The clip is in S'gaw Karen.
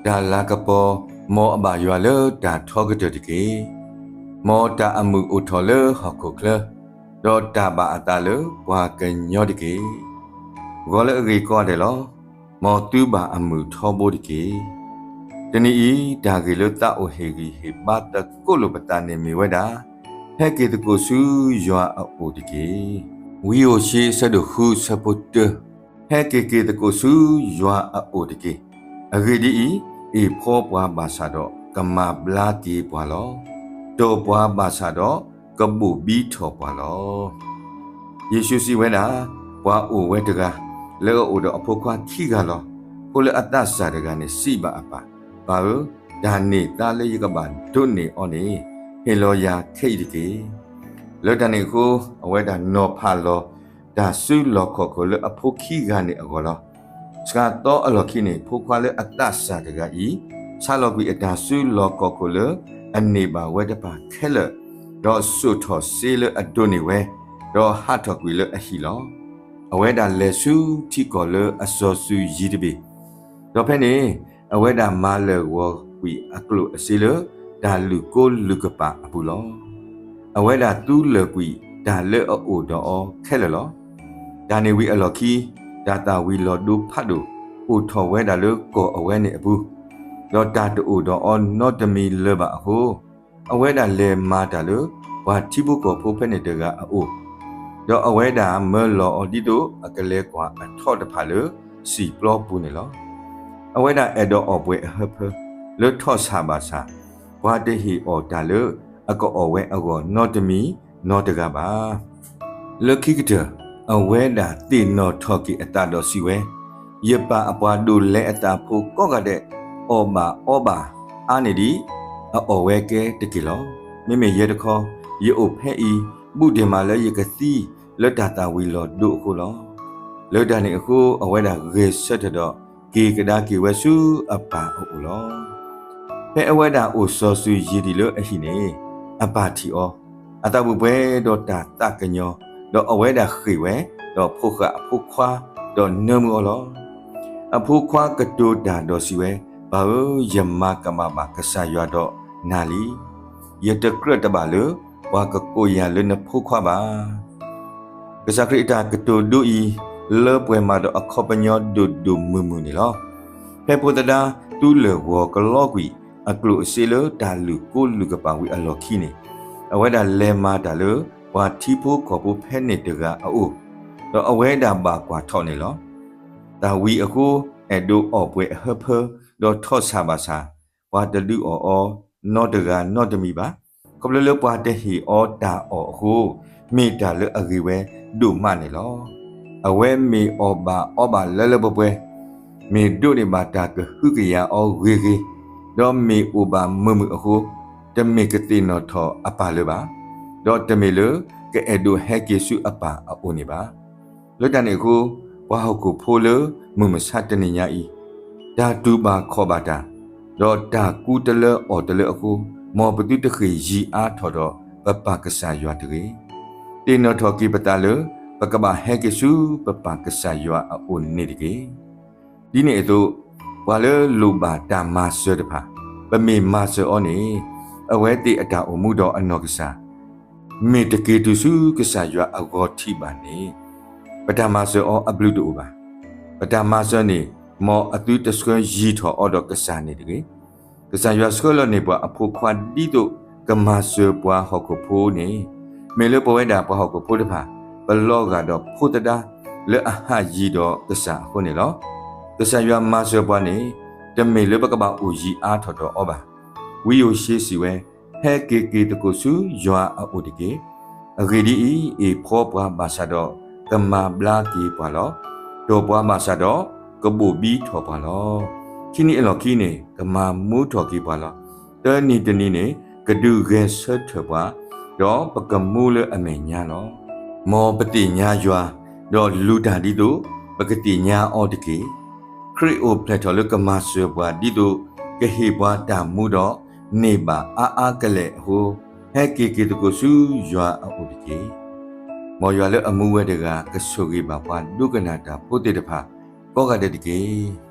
တၢ်လၤကပီၤ, မ်အဘၣ်ယွၤလၢတၢ်ထီကတၢၢ်တက့ၢ်. မ်တၢ်အမုာ်အိၣ်ထီၣ်လၢဟီၣ်ခိၣ်ချၢ, ဒီးတၢ်ဘၣ်အသးလၢပှၤကညီတက့ၢ်. ဂီၤလၢအဂ့ၤကိးဂၤဒဲးလီၤ. မ်သုဘၣ်အမုာ်ထီဘိတက့ၢ်. တနံၤအံၤ တၢ်ဂ့ၢ်လၢသးအိၣ်ဟ့ၣ်ဂံၢ်ဟ့ၣ်ဘါသကိးလိာ်ပသးန့ၣ်မ့ၢ်ဝဲဒၣ်, ဟဲက့ၤသကိးဆူယွၤအအိၣ်တက့ၢ်. ဝံဧိၤၡ့ အဆၢဒိၣ်ဃု ဆၢဖိတၢ, ဟဲက့ၤက့ၤသကိးဆူယွၤအအိၣ်တက့ၢ်. အဂ့ၢ်ဒ်အံၤ, အ့ၣ်ဖှီပှၤဘၣ်ဆၣ်ဒီးကမၤဘျါက့ၤပှၤလီၤ. တီၢ်ပှၤဘၣ်ဆၣ်ဒီးကဘိၣ်ဘံထီၣ်ပှၤလီၤ. ယ့ၣ်ၡူးစံးဝဲဒၣ်, ပှၤအိၣ်ဝဲတဂၤ လၢအအိၣ်ဒီးအဖိခွါခံဂၤလီၤ. ဖိလၢအသးစၢ်တဂၤန့ၣ်စံးဘၣ်အပၢ်, ပၢ်ဧၢ, တၢ်န့ၢ်သါလၢယကဘၣ်ဒိးန့ၢ်အီၤန့ၣ် ဟ့ၣ်လီၤယၤခဲအံၤတက့ၢ်. လၢတၢ်န့ၣ်အဃိ အဝဲဒၣ်နီၤဖးလီၤ တၢ်စုလီၢ်ခီၣ်ခိၣ်လၢအဖိခံဂၤန့ၣ်အဂီၢ်လီၤ. စှၤသီအလီၢ်ခံန့ၣ် ဖိခွါလၢအသးစၢ်တဂၤအံၤ ဆါလီၤကွံာ်အတၢ်စုလီၢ်ခီၣ်ခိၣ်လၢအန့ၢ်ဘၣ်ဝဲတဖၣ်ခဲလၢာ်, ဒီးစိာ်ထီၣ်စ့လၢအဒိးန့ၢ်ဝဲ, ဒီးဟးထီၣ်ကွံာ်လၢအဟံၣ်လီၤ. အဝဲဒၣ်လဲၤဆူထံကီၢ်လၢအစီၤစုၤယံၤတဘ့ၣ်, ဒီးဖဲန့ၣ် အဝဲဒၣ်မၤလၢာ်ဂီၤကွံာ်အကျိၣ်အစ့လၢတၢ်လုၢ်ကိလုၢ်ကပာ်အပူၤလီၤ. အဝဲဒၣ်သူလၢာ်ကွံာ်တၢ်လၢအအိၣ်ဒီးအီၤခဲလၢာ်လီၤ. တၢ်န့ၣ်ဝံၤအလီၢ်ခံ တၢ်သၣ်ဝံၤလီၤဒိဖးဒိၣ် အိၣ်ထီၣ်ဝဲဒၣ်လၢကီၢ်အဝဲန့ၣ်အပူၤ, ဒီးတၢ်တအိၣ်ဒီးအီၤနီတမံၤလၢၤဘၣ်အဃိ, အဝဲဒၣ်လဲၤမၤတၢ်လၢပှၤထံဖိကီၢ်ဖိဖဲန့ၣ်တဂၤအအိၣ်, ဒီးအဝဲဒၣ်မၢလီၤအီၤဒ်သိးအကလဲၤကွၢ်အထီၣ်တဖၣ်လၢစံာ်ပျီပူၤန့ၣ်လီၤ. အဝဲဒၣ်အဲၣ်ဒိးအီၣ်ပှဲၤအဟၢဖၢ လၢထီၣ်ဆၣ်ဘၣ်ဆၣ်, ပှၤတဟ့ၣ်အီၣ်တၢ်လၢအကအီၣ်ဝဲအဂီၢ်နီတမံၤနီတဂၤဘၣ်. လၢခံကတၢၢ် အဝဲဒၣ်သ့ၣ်နီၣ်ထီၣ်က့ၤအသးဒီးစံးဝဲ, ယပၢ်အပှၤဒိးလဲအသးဖိကိးဂၤဒဲး အီၣ်ဘၣ်အီဘၣ်အါန့ၢ်ဒံး အအီၣ်ဝဲကဲတက့ၢ်လီၤ. မ့မ့ၢ်ယဲတခီ ယအိၣ်ဖဲအံၤ ဘူးဒံးမးလၢယကသံလၢတၢ်သၣ်ဝံၤလီၤဒိအဃိလီၤ. လၢတၢ်န့ၣ်အဃိ အဝဲဒၣ်ဂဲၤဆၢထၢၣ်ဒီးက့ၤကဒါက့ၤဝဲဆူအပၢ်အအိၣ်လီၤ. ဖဲအဝဲဒၣ်အိၣ်စီၤစုၤယံၤဒံးလၢအဟံၣ်န့ၣ် အပၢ်ထံၣ်အီၤ, အသးပူၤပှဲၤဒီးတၢ်သးကညီၤ, ဒီးအဝဲဒၣ်ဃ့ၢ်ဝဲ, ဒီးဖိးဃာ်အဖိခွါ, ဒီးနၢမူအီၤလီၤ. အဖိခွါကတိၤတၢ်ဒီးစံးဝဲ, ပၢ်ဧၢ, ယမၤကမၣ်ဘၣ်ကစၢ်ယွၤဒီးနၤလံ. ယတကြၢးတဘၣ်လၢပှၤကကိးယၤလၢနဖိခွါဘၣ်. ကစၢ်ခရံာ်အတၢ်ကတိၤဒိအံၤ လၢပှဲၤမးဒီးအခီပညီဒိၣ်ဒိၣ်မုၢ်မုၢ်န့ၣ်လီၤ. ဖဲဖိသဒါသူလၢာ်ဂီၤကလီကွံာ် အကျိၣ်အစ့လၢတၢ်လုၢ်ကိလုၢ်ကပာ်ဝံၤအလီၢ်ခံန့ၣ်, အဝဲဒၣ်လဲၤမၤတၢ်လၢပှၤထံဖိကီၢ်ဖိဖဲန့ၣ်တဂၤအအိၣ်, ဒီးအဝဲဒၣ်ဘၣ်ကွၢ်ထီၣ်န့ၣ်လီၤ. တၢ်ဝံၤအဃိ အဲၣ်ဒိးအီၣ်ပှဲၤအဟၢဖၢ ဒီးထီၣ်ဆၣ်ဘၣ်ဆၣ်, ပှၤတဒုးအီၣ်အီၤနီတဂၤနီတမံၤဘၣ်. ခီဖျိလၢပှၤတဟ့ၣ်အီၤတၢ်အီၣ်အဃိ, မ့ၢ်တၢ်လၢအဂ့ၤဝဲဒိၣ်မးန့ၣ်လီၤ. အဝဲမ့ၢ်အီၣ်ဘၣ်အီဘၣ်လၢလၢပှဲၤပှဲၤ, မ့ၢ်ဒိးန့ၢ်ဘၣ်တၢ်ကဟုကယာ်အီၤဂ့ၤဂ့ၤ, ဒီးမ့ၢ်အိၣ်ဘၣ်မုာ်မုာ်အဃိ, တမ့ၢ်ကသ့ၣ်နီၣ်ထီၣ်အပၢ်လၢၤဘၣ်, ဒီးတမ့ၢ်လၢကအဲၣ်ဒိးဟဲက့ၤဆူအပၢ်အအိၣ်န့ၣ်ဘၣ်. လၢတၢ်န့ၣ်အဃိ, ပှၤဟီၣ်ခိၣ်ဖိလၢမုၢ်မဆါတနံၤညါအံၤ, တၢ်တူၢ်ဘၣ်ခီၣ်ဘၣ်တၢ်, ဒီးတၢ်ကူတလၢအီၣ်တလၢအဃိ, မ်ပသုတဃ့ၢ်ယံၤအါထီၣ်ဒီးပပၢ်ကစၢ်ယွၤတဂ့ၤ. သ့ၣ်နီၣ်ထီၣ်က့ၤပသးလၢ ပကဘၣ်ဟဲက့ၤဆူပပၢ်ကစၢ်ယွၤအအိၣ်န့ၣ်တက့ၢ်. ဒ်န့ၣ်အသိး, ပှၤလၢလိၣ်ဘၣ်တၢ်မၤစၢၤတဖၣ်, ပမ့ၢ်မၤစၢၤအီၤန့ၣ်, အဝဲသ့ၣ်အတၢ်အိၣ်မူဒီးအနီၢ်ကစၢ် မ့ၢ်တက့ၤတုၤဆူကစၢ်ယွၤအဂီၤထံးဘၣ်န့ၣ်, ပတၢ်မၤစၢၤအီၤအဘျုးတအိၣ်ဘၣ်. ပတၢ်မၤစၢၤန့ၣ် မ်အသုတဆှၢယံၤထီၣ်အီၤဒီးကစၢ်န့ၣ်တဂ့ၤ. ကစၢ်ယွၤဆှၢလီၤန့ၢ်ပှၤအဖိခွါဒ်သိးကမၤစၢၤပှၤဟီၣ်ခိၣ်ဖိန့ၣ်, မ့ၢ်လၢပဝဲဒၣ်ပှၤဟီၣ်ခိၣ်ဖိတဖၣ် ပလီၤဂာ်ဒီးဖိသဒါလၢအဟးယံၤဒီးကစၢ်အဃိန့ၣ်လီၤ. ကစၢ်ယွၤမၤစၢၤပှၤန့ၣ် တမ့ၢ်လၢပကဘၣ်အိၣ်ယံၤအါထီၣ်ဒီးအီၤဘၣ်. ဝံဧိၤၡ့စံးဝဲ, ဟဲက့ၤက့ၤသကိးဆူယွၤအအိၣ်တက့ၢ်. အဂ့ၢ်ဒ်အံၤ, အ့ၣ်ဖှီပှၤဘၣ်ဆၣ်ဒီးကမၤဘျါက့ၤပှၤလီၤ. တီၢ်ပှၤဘၣ်ဆၣ်ဒီးကဘိၣ်ဘံထီၣ်ပှၤလီၤ. ခံနံၤအလီၢ်ခံန့ၣ် ကမၤမူထီၣ်က့ၤပှၤလီၤ. တနံၤတနံၤန့ၣ် ကဒုးဂဲၤဆၢထၢၣ်ပှၤ, ဒီးပကမူလၢအမဲာ်ညါလီၤ. မ်ပသ့ၣ်ညါယွၤ, ဒီးလူၤတၢ်ဒ်သိးပကသ့ၣ်ညါအီၤတက့ၢ်. ခရံာ်အိၣ်ဖျဲၣ်ထီၣ်လၢကမၤစၢၤပှၤဒ်သိးကဟ့ၣ်ပှၤတၢ်မူဒီးန့ၢ်ဘၣ်အါအါကလဲာ်အဃိ, ဟဲက့ၤက့ၤသကိးဆူယွၤအအိၣ်တက့ၢ်. မ်ယွၤလၢအမူဝဲတဂၤကဆိၣ်ဂ့ၤဘၣ်ပှၤဒိကနၣ်တၢ်ဖိသ့ၣ်တဖၣ်ကိးဂၤဒဲးတက့ၢ်.